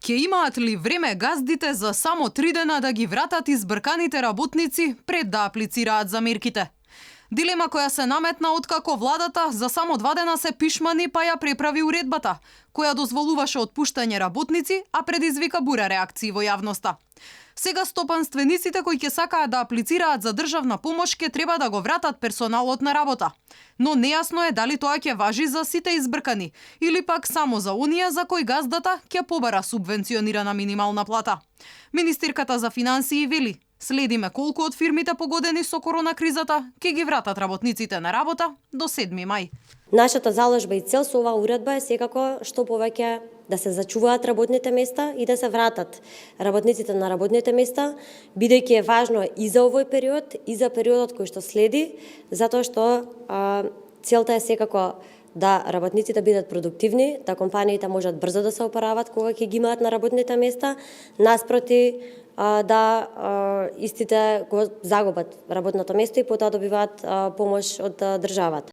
Ке имаат ли време газдите за само 3 дена да ги вратат избрканите работници пред да аплицираат за мерките? Дилема која се наметна откако владата за само 2 дена се пишмани па ја преправи уредбата, која дозволуваше отпуштање работници, а предизвика бура реакции во јавноста. Сега стопанствениците кои ќе сакаат да аплицираат за државна помош ќе треба да го вратат персоналот на работа. Но нејасно е дали тоа ќе важи за сите избркани или пак само за оние за кои газдата ќе побара субвенционирана минимална плата. Министерката за финансии вели: следиме колку од фирмите погодени со корона кризата ќе ги вратат работниците на работа до 7 мај. Нашата заложба и цел со оваа уредба е секако што повеќе да се зачуваат работните места и да се вратат работниците на работните места, бидејќи е важно и за овој период и за периодот кој што следи, затоа што целта е секако да работниците бидат продуктивни, да компаниите можат брзо да се опарават кога ќе ги имаат на работните места, наспроти да истите го загубат работното место и потоа добиваат помош од државата.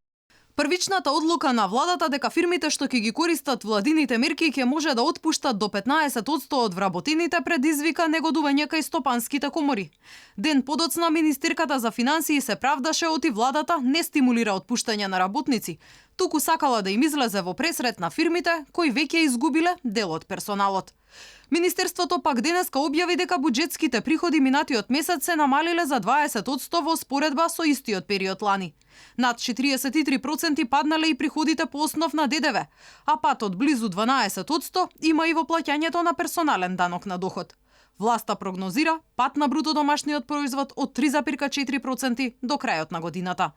Првичната одлука на владата дека фирмите што ќе ги користат владините мерки ќе може да отпуштат до 15% од вработените предизвика негодување кај стопанските комори. Ден подоцна министерката за финансии се правдаше оти владата не стимулира отпуштање на работници, туку сакала да им излезе во пресрет на фирмите кои веќе изгубиле дел од персоналот. Министерството пак денеска објави дека буџетските приходи минатиот месец се намалиле за 20% во споредба со истиот период лани. Над 43% паднале и приходите по основ на ДДВ, а пат од близу 12% има и во плаќањето на персонален данок на доход. Власта прогнозира пат на бруто домашниот производ од 3,4% до крајот на годината.